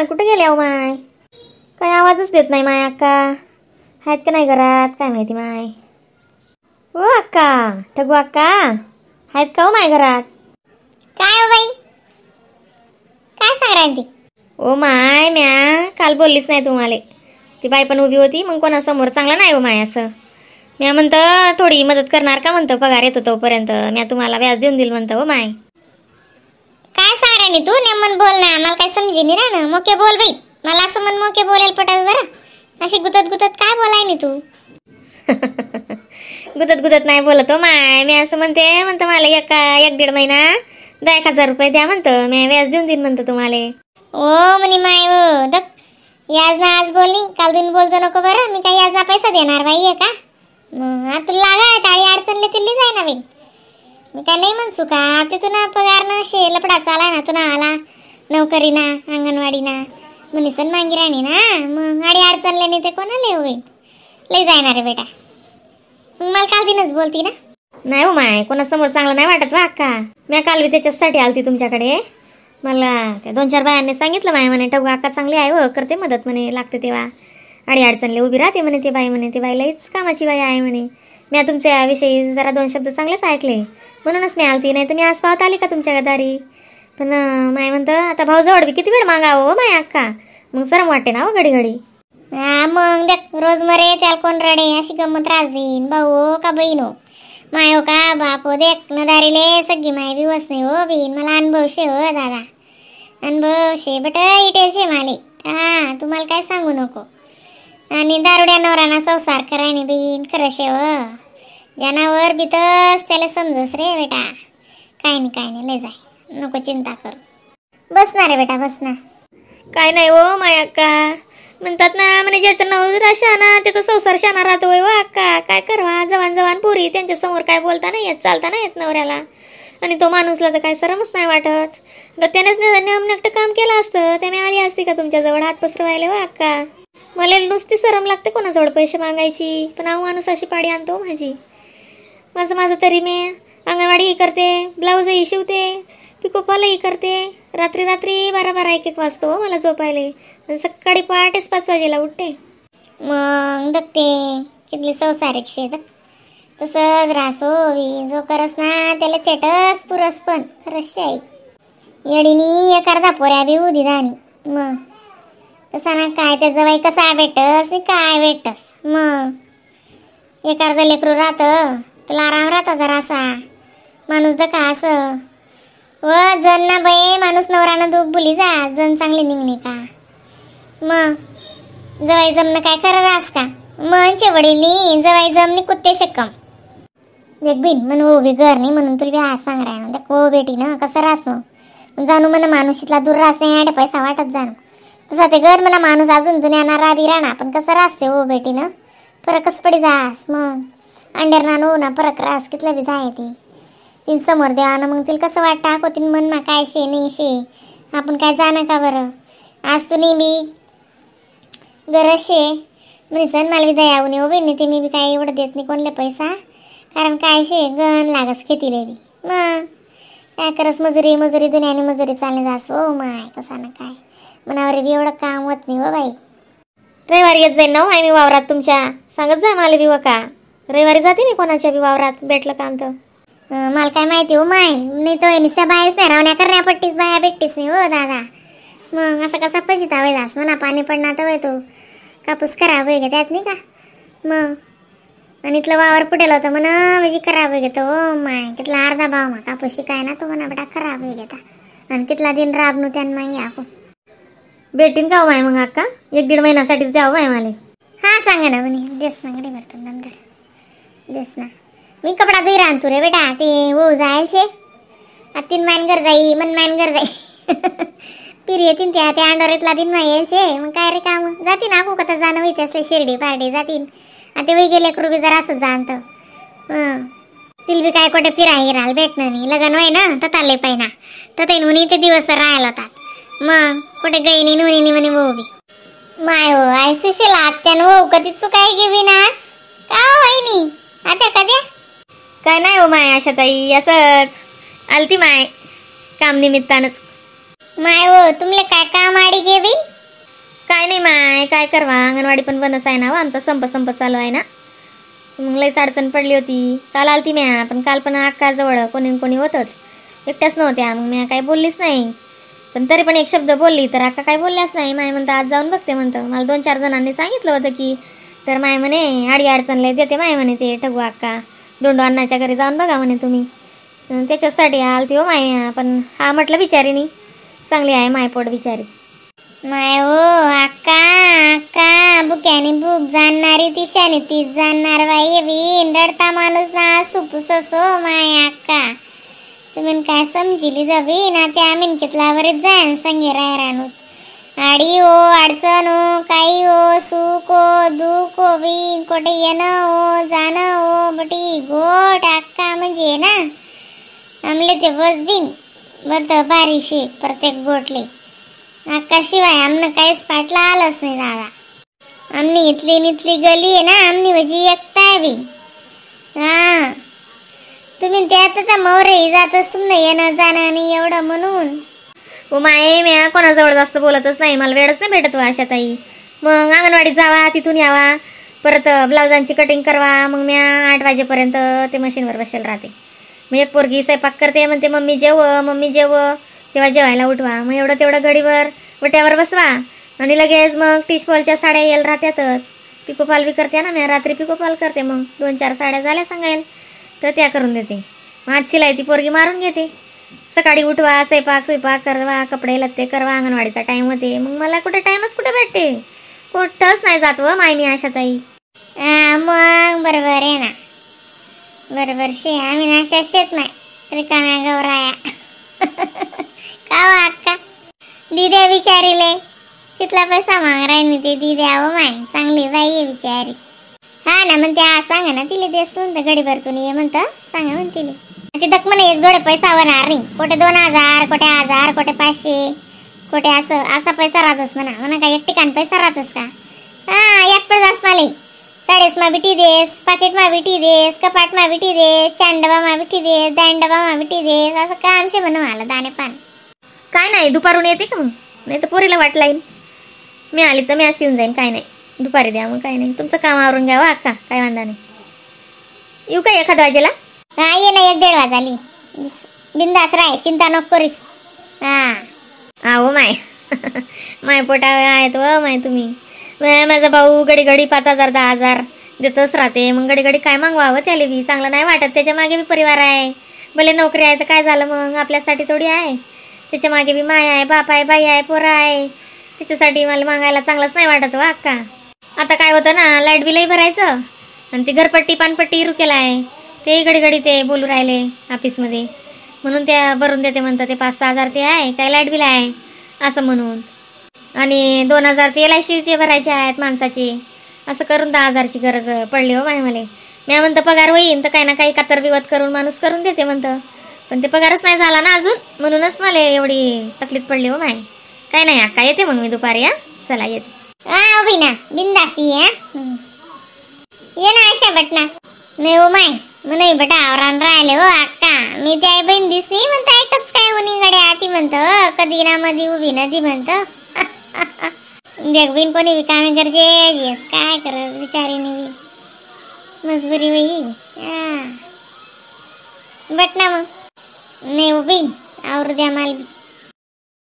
कुठे गेल्या हो माय? काय आवाजच देत नाही माय अक्का. आहेत का नाही घरात काय माहिती माय. हो अक्का, ठगू अक्का आहेत का हो माय घरात? काय हो बाई, काय सांग राहिली ती? ओ my, म्या काल बोललीच नाही तुम्हाला. ती बाई पण उभी होती, मग कोणासमोर चांगलं नाही हो my असं. म्या म्हणतं थोडी मदत करणार का म्हणतं, पगार येतो तोपर्यंत म्या तुम्हाला व्याज देऊन देईल म्हणतं हो my. काय सांग राहिली तू? नेमन बोल ना, मला काय समजी नाही ना. मोके बोल बाई, मला असं मन मोके बोलायला पटत बरं. अशी गुतत गुतत काय बोलाय नी तू? गुतत गुतत नाही बोलत हो my. मी असं म्हणते, म्हणतं मला एक एक दीड महिना 10,000 रुपये द्या म्हणतं, मी व्याज देऊन देईन म्हणतं तुम्हाला. ओ म्हणे माय हो दक, याज ना आज बोलली काल दिन बोलतो नको बरं. मी काय याज ना पैसा देणार बाई आहे का? मग आता तुला लागा ताळी अडचणले तिल्ली जाय ना बाई. मी काय नाही म्हणसू का? ते तुला पगार ना शे लपडा चाला ना, तुला आला नोकरी ना अंगणवाडी ना मुनिसन मांगी राणी ना, मग आडी अडचणले नाही ते कोणाला होईल लई जायणार रे बेटा. मग मला काल दिनच बोलती ना. नाही हो my, कोणासमोर चांगलं नाही वाटत वा अक्का. मी काल बी त्याच्याचसाठी आलती तुमच्याकडे. मला त्या 2-4 बायांनी सांगितलं माय, म्हणे ठगू अक्का चांगली आहे हो, करते मदत म्हणे, लागते तेव्हा आडी अडचणले उभी राहते म्हणे ते बाई, म्हणे ते बाई लईच कामाची बाई आहे म्हणे. मी तुमच्याविषयी जरा 2 शब्द चांगलेच ऐकले म्हणूनच मी आलती, नाही तर मी आज पाहत आली का तुमच्या दारी. पण माय म्हणतं आता भाऊजवळ बी किती वेळ मागावं हो my अक्का, मग सरम वाटते ना हो घडी घडी. हा मग देख रोज मरे त्याला कोण रडे अशी गंमत त्रास देईन, भाऊ हो का बहीण हो, my हो का बाप हो. देख न दारीले सगळी my बी वस नाही हो बहीण, मला अनुभव शे हो दादा, अनुभव शे बट इटेल शे माले. हा तुम्हाला काय सांगू नको. आणि दारुड्या नवराना संसार करायने बहीण खरं शे हो, जनावर बितस त्याला समजस रे बेटा. काय नाही काय नाही लय जाय नको चिंता करू, बस ना रे बेटा बस ना. काय नाही हो my अक्का, म्हणतात ना म्हणे ज्याचा नवरा शाना त्याचा संसार शाना राहतो हो अक्का. काय करवा, जवान जवान पुरी त्यांच्या समोर काय बोलता नाही येत, चालता नाही येत नवऱ्याला. आणि तो माणूसला तर काय सरमच नाही वाटत. तर त्यानेच नेमनकटं काम केलं असतं त्याने आली असती का तुमच्याजवळ हात पसरवायला हो अक्का. मला नुसती सरम लागते कोणाजवळ पैसे मागायची, पण अहो माणूस अशी पाडी आणतो माझी. माझं माझं तरी मी अंगणवाडीही करते, ब्लाऊजही शिवते, पिकोफॉलही करते. रात्री रात्री 12-12, 1-1 वाजतो हो मला झोपायले, आणि सकाळी पहाटेच 5 वाजेला उठते. मग बघते कितली संसारिक शे तसंच रासो जो करस ना त्याला थेटच पुरस, पण खरंच आई येडीनी एक अर्धा पोऱ्या बी उदी दानी. मग कसा ना काय त्या जवाई कसा भेटस काय भेटस. मग एक अर्धा लेकरू राहतं तुला आराम राहता जरासा माणूस दका असं व जण ना बाई माणूस नवरानं दुःख बोली जा जण चांगली निघणे का. मग जवाई जमणं काय खरं रास का? मनचे वडील जवाई जमनी कुत्ते शक्कम देख बिन म्हण हो बी घर नाही म्हणून तुला बी आज सांग राय ना. हो बेटी ना कसं रास मग जाणू म्हणा माणूस इथला दूर रास नाही पैसा वाटत जाणू तसा ते घर म्हणा माणूस अजून जुन्या ना राबी राहणार पण कसं रासते हो बेटी ना फरकच पडी जास. मग अंडेर ना हो ना फरक रास कितलं बी जाय ती तीन समोर देवा ना मग तिला कसं वाटतं आको तीन मन ना काय शे नाही शे आपण काय जाणं का बरं. आज तू नेहमी गरज शे म्हणजे सण मला बी दया नाही हो बी नाही ते मी बी काय एवढं देत नाही कोणले पैसा, कारण काय शे गण लागस खेतीले बी. मग काय करस मजुरी मजुरी दुनियाने मजुरी चालणे जास हो my कसा ना काय मनावर बी एवढं काम होत नाही हो बाई. रविवारी येत जाईन ना हो मी वावरात तुमच्या, सांगत जा मला बी का रविवारी जाते मी कोणाच्या बी वावरात भेटलं काम तर. मला काय माहिती हो my, नाही तो निसा बायच नाही रावण्या करण्या पट्टीच बाया भेटतीच नाही हो दादा. मग असं कसा पजिता होय जास म्हणा पाणी पडणार तर होय तो कापूस खराब होय त्यात नाही का. मग आणि इथलं वावर पुटेल होतं म्हणा म्हणजे खराब होय घेतो हो my, कितला अर्धा भाव मा कापूस शिकाय ना तो म्हणा बेटा खराब होय घेता आणि कितला दिन राबनू त्यान मागे आपण भेटीन का हो my मग अक्का? 1-1.5 महिन्यासाठीच द्यावं माय मला. हा सांगा ना म्हणे देस ना कडे भरतो नंतर देस ना. मी कपडा धुई राहतो रे बेटा ते हो जायचे तीन मानगर जाई मन मानगर जाई पिरी येतीन त्या त्या अंडोरेतला दिन मा यायचे मग काय रे काम जातीन आखो कथा जाणं होईत असे शिर्डी पार्डी जातीन. आता वही गेले कृबी जरा असं जाणतं तिल बी काय कुठे फिराय हिराल भेटणं नाही लग्न होय ना तर चालले पाहिना तर ते उन्ही ते दिवस राहायला होतात मग कुठे गई नाही उन्ही म्हणे भाऊ बी my हो आई सुशीला आत्यान हो कधी चुकाय घेवी ना का होई नी आता कधी काय नाही हो my आशा ताई, असंच आलती my काम निमित्तानंच. My हो तुमले काय काम आडी घेवी काय नाही माय, काय करवा, अंगणवाडी पण बनस आहे ना हो, आमचा संप संप चालू आहे ना, मग लईच अडचण पडली होती. काल आलती म्या, पण काल पण अक्काजवळ कोणी न कोणी होतंच, एकट्याच नव्हत्या, मग म्या काही बोललीच नाही. पण तरी पण एक शब्द बोलली तर अक्का काही बोलल्याच नाही. माय म्हणतं आज जाऊन बघते म्हणतं, मला 2-4 जणांनी सांगितलं होतं की, तर माय म्हणे आडी अडचण लय देते माय म्हणे ते ठगू अक्का, दोंडू अण्णाच्या घरी जाऊन बघा म्हणे तुम्ही, त्याच्यासाठी आलती हो माय. पण हा म्हटलं बिचारीनी चांगली आहे मायपोट बिचारी. माय हो अक्का, अक्का बुक्याने भूक जाणणारी तिशाने तीच जाणणार बाई, बिन रडता माणूस ना सुपूस असो माय अक्का. तुम्ही काय समजिली जबी ना त्या मिनकीतला वरीत जायन संगे राय रानू, आडी हो अडचण हो काही हो सुख हो दुःख हो बिन कोठे येणं हो जाणं हो बटी गोट अक्का म्हणजे ना आमले ते बस बिन बरं बारीशे प्रत्येक गोटले. अक्काशिवाय आमनं काहीच पाटला आलंच नाही दादा. आमनी इथली निथली गली आहे ना आमनी म्हणजे एकटा आहे बी. हा तुम्ही त्यात आता मवरे जातच तुमनं येणं जाणं आणि एवढं म्हणून. ओ my, म्या कोणाजवळ जास्त बोलतच नाही, मला वेळच नाही भेटत आशा ताई. मग अंगणवाडीत जावा, तिथून यावा, परत ब्लाउजांची कटिंग करवा, मग म्या 8 वाजेपर्यंत ते मशीनवर बसेल राहते. मग एक पोरगी स्वयंपाक करते, म्हणते मम्मी जेव मम्मी जेव, तेव्हा जेवायला उठवा. मग एवढं तेवढं घडीवर वट्यावर बसवा आणि लगेच मग टिशफॉलच्या साड्या यायला राहत्यातच. पिकोफॉल बी करते ना म्या, रात्री पिकोफॉल करते. मग 2-4 साड्या झाल्या सांगायला तर त्या करून देते. मग आज शिलाई ती पोरगी मारून घेते. सकाळी उठवा, स्वयंपाक स्वयंपाक करवा, कपडे लत्ते करवा, अंगणवाडीचा टाईम होते. मग मला कुठे टाईमच कुठे भेटते, कुठंच नाही जात व माय मी आशाताई. मग बरोबर आहे ना, बरोबर शे. आम्ही ना अशा शेत नाही रिकाम्या गौराया. का वा अक्का दिद्या बिचारीले तिथला पैसा मागराय नाही ते दिद्या हो माय, चांगली बाई आहे बिचारी. हा ना मग त्या सांगा ना तिले देस म्हणतं गडी भरतून ये म्हणतं, सांगा म्हण तिले. ते धक म्हणे एक जोडे पैसा होणार नाही, कोठे 2000 कोठे 1000 कोठे 500 कोठे असं असा पैसा राहतोस म्हणा. म्हणा काय एक ठिकाण पैसा राहतोस का? हा एक पण जास मला साडेस मा बिटी देस, पाकिट मा बिटी देस, कपाट मा बिटी देस, चान डबा मा बिटी देस, दान डबा मा बिटी देस, असं काम शे म्हणून मला दाणे पान. काय नाही दुपारून येते का मग, नाही तर पोरीला वाट लाईन. मी आली तर मी अशी येऊन जाईन, काय नाही दुपारी द्या मग, काय नाही तुमचं काम आवरून घ्या अक्का, काय वांदा नाही. येऊ का एखाद वाजेला? हा ये ना, 1-1.5 वाजाली बिंदास राय, चिंता नको करीस. हा आहो my my पोटा आहेत व my तुम्ही. माझा भाऊ घडी घडी 5,000 10,000 देतच राहते, मग घडी घडी काय मागवावं त्याला बी चांगलं नाही वाटत. त्याच्या मागे बी परिवार आहे, भले नोकरी आहे तर काय झालं, मग आपल्यासाठी थोडी आहे. त्याच्या मागे बी my आहे, बाप आहे, बाई आहे, पोरं आहे, त्याच्यासाठी मला मागायला चांगलंच नाही वाटत वा अक्का. आता काय होतं ना, लाईट बिलही भरायचं आणि ते घरपट्टी पानपट्टी रुकेला आहे, ते घडी घडी ते बोलू राहिले ऑफिसमध्ये, म्हणून त्या भरून देते म्हणतात ते 5-6 हजार ते आहे काय लाईट बिल आहे असं म्हणून, आणि 2,000 ते LICचे भरायचे आहेत माणसाचे, असं करून 10,000ची गरज पडली हो my मला. मी म्हणतं पगार होईन तर काही ना काही कातर बिवत करून माणूस करून देते म्हणतं, पण ते पगारच नाही झाला ना अजून, म्हणूनच मला एवढी तकलीफ पडली हो my. काय नाही अक्का, येते मग मी दुपारी. हा चला येते. हा उभी ना बिंदासी ये ना आशा बटना. नाही हो my म्हणे बटा आवरान राहिले हो अक्का, मी त्या आई बहीण दिसली म्हणतं कस काय उनी गड्या, ती म्हणतं कधी ना मधी उभी ना ती म्हणतं. देख बिन कोणी बी कामे करचे येस काय करत बिचारीने बी मजबुरी होई. बट ना मग नाही उभी आवरू द्या मला बी.